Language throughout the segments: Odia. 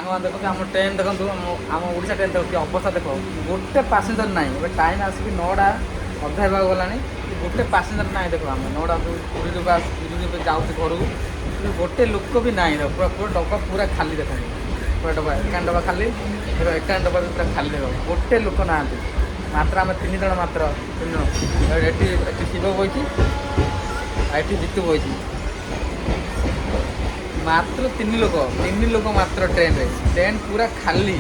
ସାଙ୍ଗମାନେ, ଦେଖନ୍ତୁ ଆମ ଟ୍ରେନ୍, ଦେଖନ୍ତୁ ଆମ ଓଡ଼ିଶା ଟ୍ରେନ୍, ଦେଖ କି ଅବସ୍ଥା ଦେଖ। ଗୋଟେ ପାସେଞ୍ଜର ନାହିଁ। ଏବେ ଟାଇମ୍ ଆସିକି 9ଟା ଅଧା ହେବାକୁ ଗଲାଣି, ଗୋଟେ ପାସେଞ୍ଜର ନାହିଁ। ଦେଖ, ଆମେ 9ଟା ପୁରୀରୁ ବା ପୁରୀରୁ ଏବେ ଯାଉଛୁ ଘରକୁ, କିନ୍ତୁ ଗୋଟେ ଲୋକ ବି ନାହିଁ। ଦେଖ, ପୁରା ପୁରା ଡବା ପୁରା ଖାଲି। ଦେଖନ୍ତୁ, ପୁରା ଡବା, ଏକାନ ଡବା ଖାଲି। ଦେଖ, ଏକାନ ଡବା ବି ପୁରା ଖାଲି। ଦେଖ, ଗୋଟେ ଲୋକ ନାହାନ୍ତି। ମାତ୍ର ଆମେ ତିନି ଜଣ, ମାତ୍ର ତିନି ଜଣ। ଏଠି ଏଠି ଶିବ ବଇଛି ଆଉ ଏଠି ଜିତୁ ବଇଛି। ମାତ୍ର ତିନି ଲୋକ, ତିନି ଲୋକ ମାତ୍ର ଟ୍ରେନରେ। ଟ୍ରେନ୍ ପୁରା ଖାଲି,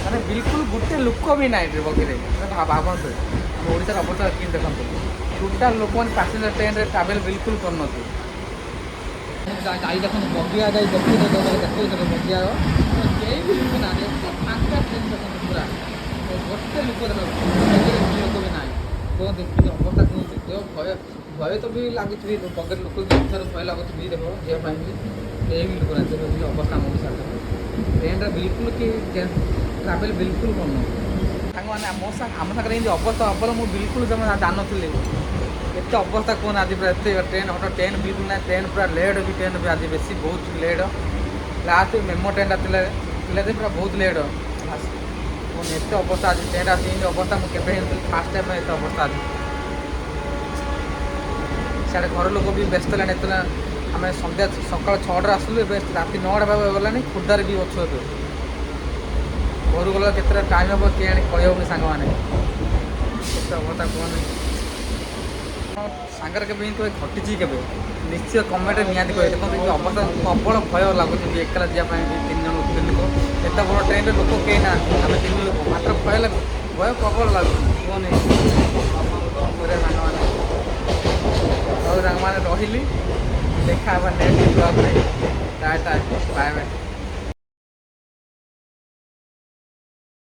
ମାନେ ବିଲକୁଲ ଗୋଟେ ଲୋକ ବି ନାହିଁ ବଗିରେ। ମାନେ ଭାବନ୍ତୁ, ଆମ ଓଡ଼ିଶାର ଅବସ୍ଥା କେମିତି ଦେଖନ୍ତୁ। ଟୋଟାଲ ଲୋକମାନେ ପାସେଞ୍ଜର ଟ୍ରେନରେ ଟ୍ରାଭେଲ୍ ବିଲକୁଲ କରୁନଥିବେ। ଯାଇ ଦେଖନ୍ତୁ, ବଗିଆ ଯାଇ ଦେଖୁ ଦେଖୁ ଦେଖ, ବଗିଆର କେହି ବି ଲୋକ ନାହାନ୍ତି। ଏତେ ଫାଙ୍କା ଟ୍ରେନ୍ ଦେଖନ୍ତୁ ପୁରା। ଗୋଟେ ଲୋକ ଦେଖ, ବଗିରେ ଗୋଟେ ଲୋକ ବି ନାହିଁ। କୁହନ୍ତୁ କି ଅବସ୍ଥା କୁହନ୍ତୁ। ଦେହ ଭୟ ଭୟ ତ ବି ଲାଗୁଛି ବି, ବଗିରେ ଲୋକ ବି ଥରେ ଭୟ ଲାଗୁଛି ବି। ଦେଖ, ଯିବା ପାଇଁ ବି କେହି ବି ଲୋକ ନାହାନ୍ତି। ଦେଖ, ଅବସ୍ଥା ଆମ ଓଡ଼ିଶାରେ ଦେଖ। ଟ୍ରେନ୍ରେ ବିଲକୁଲ କି ଟ୍ରାଭେଲ୍ ବିଲକୁଲ କରୁନାହାନ୍ତି। ସାଙ୍ଗମାନେ, ମୋ ସାଙ୍ଗ ଆମ ସାଙ୍ଗରେ ଏମିତି ଅବସ୍ଥା ହବ ମୁଁ ବିଲକୁଲ ଜମା ଜାଣିନଥିଲି। ଏତେ ଅବସ୍ଥା କୁହନା। ଆଜି ପୁରା ଏତେ ଟ୍ରେନ୍, ହଠାତ୍ ଟ୍ରେନ୍ ବିଲକୁଲ ନାହିଁ। ଟ୍ରେନ୍ ପୁରା ଲେଟ୍ ବି, ଟ୍ରେନ୍ ବି ଆଜି ବେଶୀ ବହୁତ ଲେଟ୍। ଲାଷ୍ଟ ମେମୋ ଟ୍ରେନ୍ଟା ଥିଲା ଥିଲା ଯେ ପୁରା ବହୁତ ଲେଟ୍। କୁହନି, ଏତେ ଅବସ୍ଥା ଆଜି ଟ୍ରେନ୍ ଆସି ଏମିତି ଅବସ୍ଥା ମୁଁ କେବେ ହେଇନଥିଲି। ଫାର୍ଷ୍ଟ ଟାଇମ୍ ଏତେ ଅବସ୍ଥା ଆଜି। ସିଆଡ଼େ ଘର ଲୋକ ବି ବ୍ୟସ୍ତ ହେଲାଣି। ଏତେ ଆମେ ସନ୍ଧ୍ୟା ସକାଳ 6ଟାରେ ଆସିଲୁ, ଏବେ ରାତି 9ଟା ହେବାକୁ ଗଲାଣି। ଖୋର୍ଦ୍ଧାରେ ବି ଅଛୁ ଏବେ। ଘରୁ ଗଲା କେତେଟା ଟାଇମ୍ ହେବ କିଏ ଆଣି କହିହେବନି। ସାଙ୍ଗମାନେ, କେତେ ଅବସ୍ଥା କୁହନି। ସାଙ୍ଗରେ କେବେ ଏମିତି ଘଟିଛି କେବେ, ନିଶ୍ଚୟ କମେଣ୍ଟରେ ନିହାତି କହିବେ। ଦେଖନ୍ତୁ ଏମିତି ଅବସ୍ଥା, ପ୍ରବଳ ଭୟ ଲାଗୁଛି ବି ଏକଲା ଯିବା ପାଇଁ ବି। ତିନି ଜଣ, ତିନି ଲୋକ, ଏତେ ବଡ଼ ଟ୍ରେନରେ ଲୋକ କେହି ନାହାନ୍ତି। ଆମେ ତିନି ଲୋକ ମାତ୍ର। ଭୟ ଲାଗୁ ଭୟ ପ୍ରବଳ ଲାଗୁଛି, କୁହନି। କ'ଣ କରିବା ସାଙ୍ଗମାନେ? ହଉ ସାଙ୍ଗମାନେ, ରହିଲି। ଦେଖା ହେବା ନେକ୍ସଟ ବ୍ଲଗ୍ରେ। Tata, bye bye.